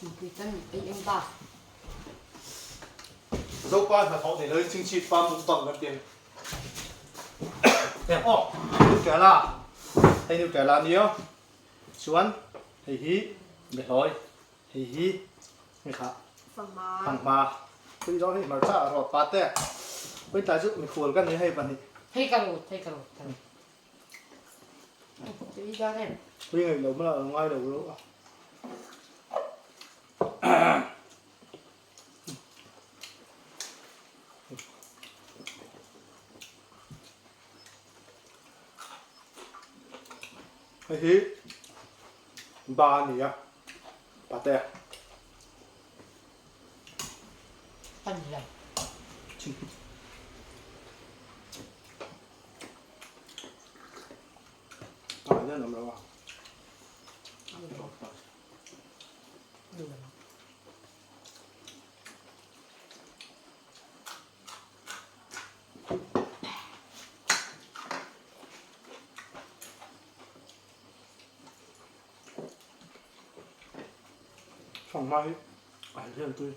Thingpui kan ei eng bak. Zopa hnathawh nei loin chingchhit pa mukbang kan ti ang. Heng aw Nutella hei Nutella a nia chuan hei hi behlawi hei hi hei kha fanghma tui zawng hi hmarcha a rawt pa te pawhin tlai chu mikhual kan ni hei pahnih. Hei ka rawt hei ka rawt ka rawt. Tui dawn em? Tui ngaih lo mala ngai lo ro a. Hei hi ba a ni a, pate. A ni lo. Ah, hian awm lo a. Fanghma hi a hian tui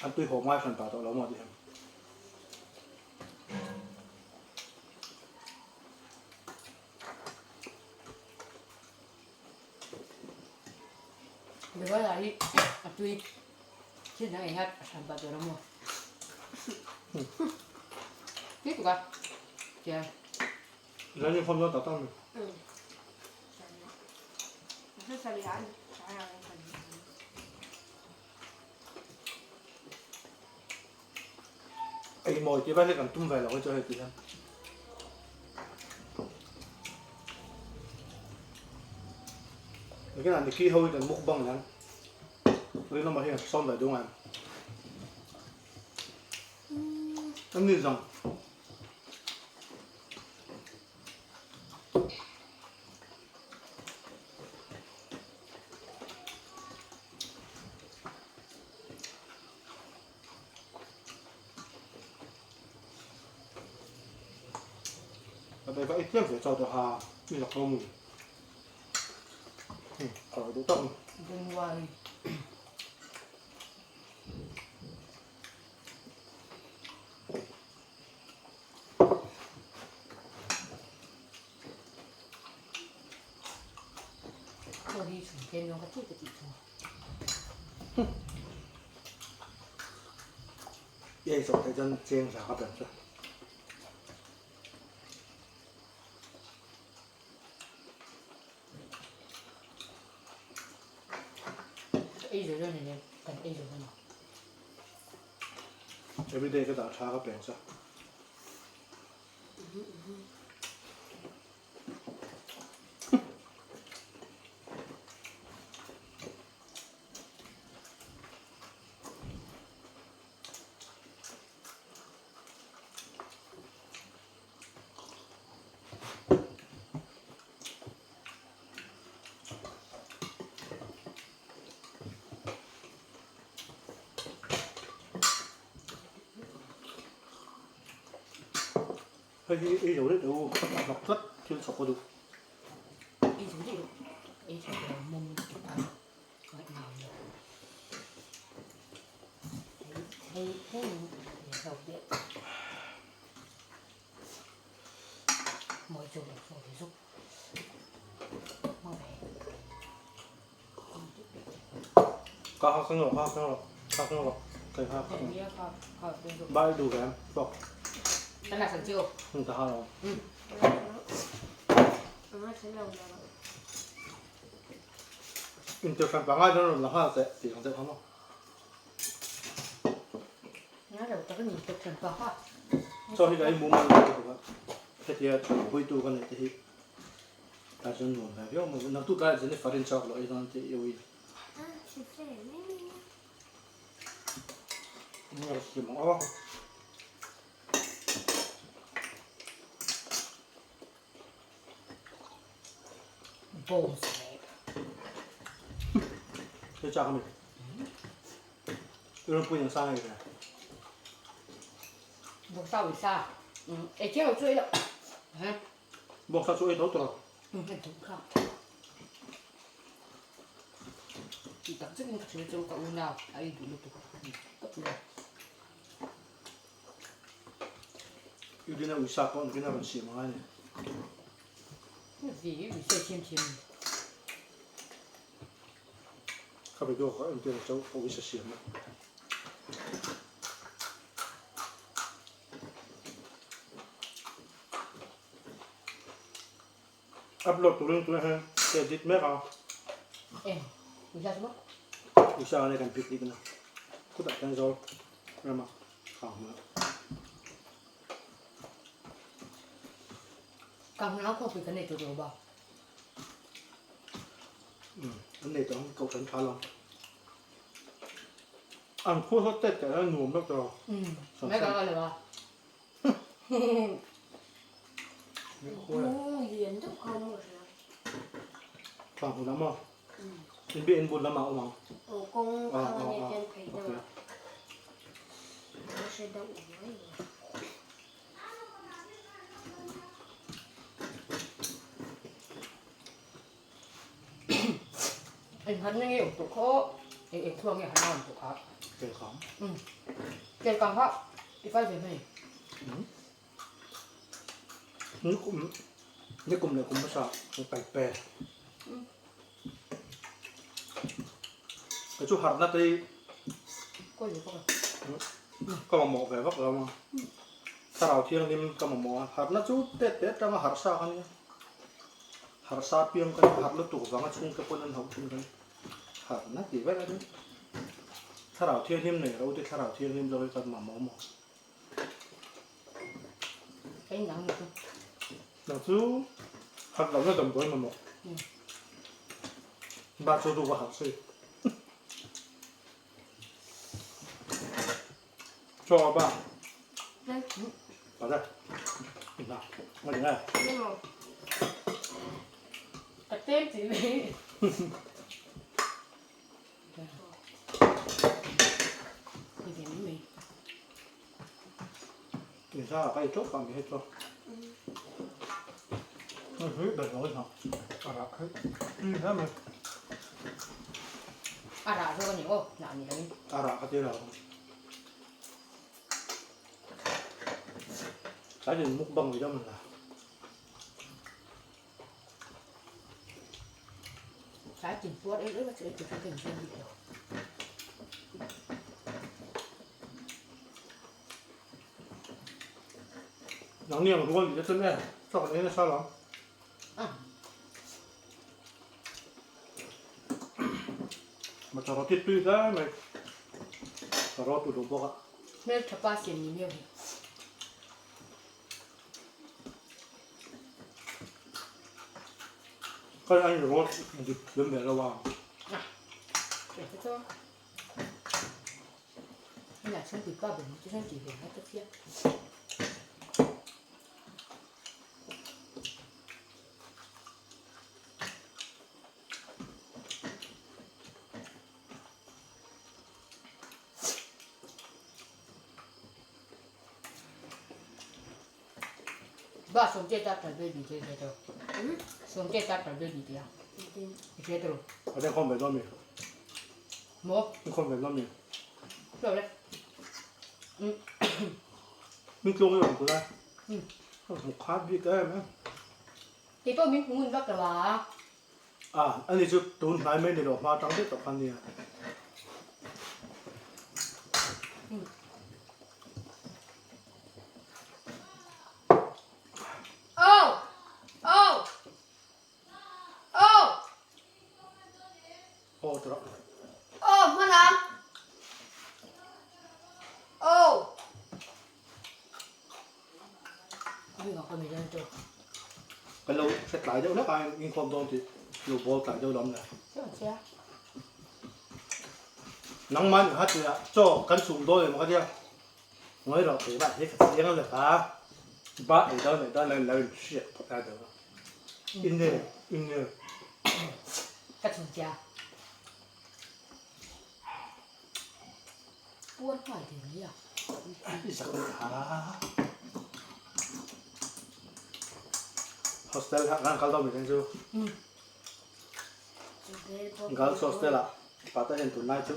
an tui haw ngai hran ta tawh lo maw tih hian. Bevara hi a tui thil dang ei hat a hran pah tawh lo maw? Tui tuk a tia. Zan in phone dawn tak tak mi. Ei mawi tih vel hi kan tum ve lo hi chu hei ti hian. Nakinah Nikki ho hi kan mukbang leh ang. Rinawma hian sawm ve duh ngai. An ni zawng. A be ka ei tlem ve chau tawh ha mi lak lo mu. Ka lo duh tak ni. January. Chaw hi chhun tlem zawng ka tih ka tih thung. I ei zawh theih chuan cheng za ka bel chu. Ka ei zo dawn ania, kan ei zo dawn a. Everyday ka dah tha ka peng chu. Hei hi ei zo daih teh u, a hnawk tlat thil chhawk ka duh. Ei zo daih rawh, ei zo daih rawh mawm a ngaih ngam lo. Hei hei hei zo daih. Mawi chu lo sawi zuk. Mawi. Ka ha kang rawh, ka ha kang rawh, ka kang rawh, kai ha kang. Bai duh ve em, fuck. Kan la san chiu. Ta ha lo. Interfan pangai don ron la ha te ti ang te kha mo. Nga lo tak ni te than pa ha. Chaw hi ka ei mumal lo lutuk a, hetia hui tu ka neih te hi ta chuan nuam ve viau mai. Naktuk tlaiah Jennifer in chawk loh ei dawn tih i ui. Nge ka hlim ang aw. Bones leh. Hei chak ami. I rawn pui ang sa ngei ve. Bawksa ui sa. Ei chiang lo chu ei lo. Bawksa chu ei tho tawh lo. Ei tho kha. Tih tak zetin ka hria chu ka unau a ei duh lutuk ka ti a. I rin a uisa pawh an rin a rawn siam angai a ni. Vi uisa i siam thiam ni. Ka video kha entir ang chauh ka uisa siam a. Upload turin tunah hian ka edit mek a. Eng uisa chu maw? Uisa a kan picnic na khutah khian zawl rama kang hmun ah. Kang hmun ah khawpui kan nei tur lo ba. Umm an nei tawh ang kohhran tha lo. An khua saw tet teh hian nuam vek tawh. Umm mai ka ka lo a. Thla hmun lam a? In biakinn bul lamah a awm ang. Eng han nge awm tawh khaw eng eng thua nge han awm tawh kha. Kelkang. Umm kelkang kha i kal ve hmei. Ni kum ni kum leh kum hmasa kan kai pe. Kei chu harhna te hi Kawi ve bawk a. Ka mamawh ve vak lo a. Thlarau thianghlim ka mamawh a. Harhna chu tet te atanga harh sa kha nia. Harh sa piang ka nia, harh lutuk vanga chhungte pawn an hauh thin ka nia. Harhna tih vek a nia. Thlarau thianghlim nei ro te thlarau thianghlim zawk hi ka mamawh maw. Ka in dang chu. Nang chu harh lohna damdawi mamawh. Ba chu ruk a harh si. Chaw ba. Bảo đây. Nào, ngồi đứng đây. Ka tem chi mai. Thì sao là cái chốt còn bị hết cho. Hứ bật rồi hả? À rạ hết. Ừ, thế mà. A rah zawk a ni aw, nah ni lovin. A rah ka ti lo. Cái gì mukbang gì đó mình là. Cái chỉnh puat ấy ấy mà sẽ chụp cái hình xem bị được. Nang ni ang rual ni te chuan e, chaw kan ei nasa lo. Ma chaw rawt hi tui hle mai, ka rawt u duh bawk a. Hmeltha pa siam ni miau hi. Ka an rawt dik lem leh lo a. Ba sawmte ta ṭal baby te hre tawh. Sawmte ta ṭal baby te a. I hre tawh. A den khawm ve dawn mi? Maw? In khawm ve dawn mi? Hlo le. Min tlung i rawn kul a. Hmu khat bik em em. Kei pawh min hmu ngun vak lo a. A, ani chu tun hnai mai ni lo hma tang daih tawh kha nia. Aw! Aw! Aw! Aw tawh. Aw, hman ang! Aw! Kan lo hre tlai deuh hlek a inkhawm dawn tih lo bawl tlai deuh lam le. Nangmah nih kha tia chaw kan chhum dawn em ka tia ngawi rawh keimah hi ka chiang a lek a ba ei dawn ei dawn lo in lo in hriat phawt a deuh a in e in e. Ka chhum chia. Puan nghal ding mai a. I zak leh ha. Hostel ah kan kal dawn mi chu. Girls hostel ah. Pata hian tunlai chu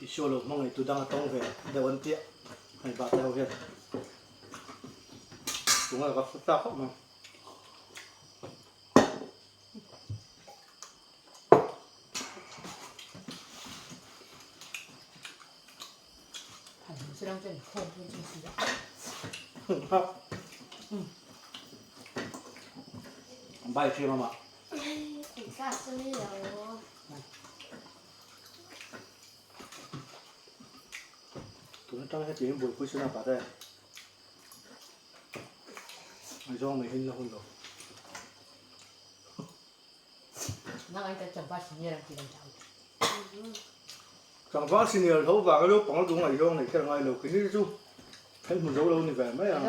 Isua lo hmangaihtu dang a tawng ve deuh an tia hei Pata ho hian tunga ka hre tak khawp mai. Bai hre mama. Tun atang heti in buaipui chu na pate. Ngaihzawng mai hin la hun lo. Tlangval senior tho vanga naupang duh ngaihzawng neih kher ngai lo khi ni chu kan hmu zo lo ni ve mai ang.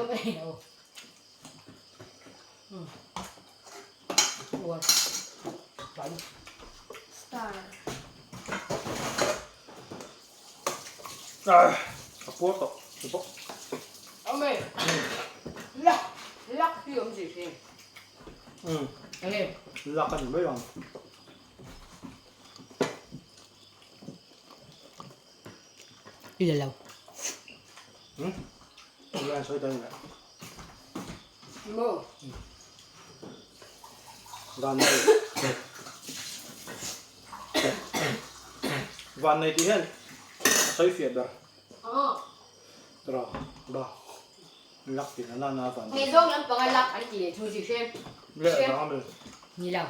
A puar tawh chu pawh. Lak a ni mai ang. I la lo. Hmm? Ila sawi dan le. Mo. Van nei. Van nei tih hian a sawi fiah ber. Tra ba. Lak tih na na van nei. Ngaihzawng lampanga lak an ti leh thu zir hrem. Le dang ami. Ni lo.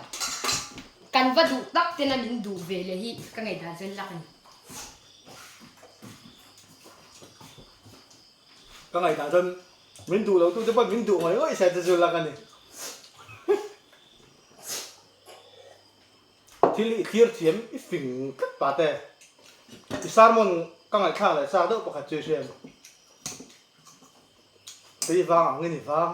Kan va duh tak tena min duh ve leh hi ka ngaihdan chuan lak a ni. Ka ngaihdan chuan min duh lo tu te pawh min duh ngawih ngawih se chu chu lak a ni. Thil i thlir thiam i fing tlat pah te. I sermon ka ngaihthlak leh chak deuh pakhat chu i hria em? Tui vang angin i vang.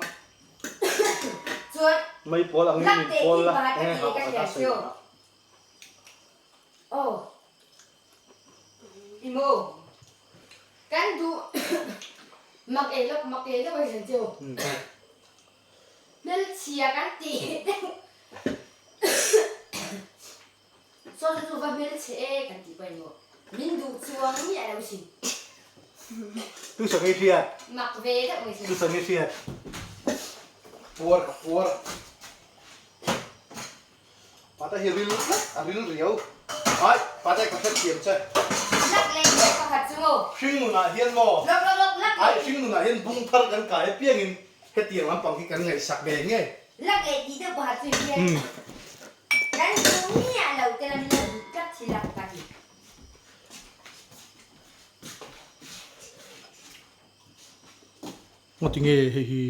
Chuan Mei pawl angin lak min teh pawl tih la pakhat ka eng ti ha leh ka pakhat hria a sawi chu. leh. Aw. I maw? Kan duh mak e lawk mak e deuh a hian chu. Hmelchhia kan ti deuh. Saw chu chu va hmelchhe e kan tih pawh emaw min duh chuang miah lo sin. Tu sangi hriat. Mak ve deuh mai sin. Tu sangi hriat. Puar ka puar. Pata hi ril tlat a ril riau. Ai pata ka hrethiam che. Lak leh deuh pakhat chu maw. Hringnunah hian maw. Lawk lawk lawk lak leh. Ai hringnunah hian bung thar kan kai apiangin hetiang lampang hi kan ngaihsak ve ngei. Lak leh tih deuh pakhat chu hian. Kan duh miah lo te lam ila duh tlat thil a ka ti. Ngaw tinge hei hi.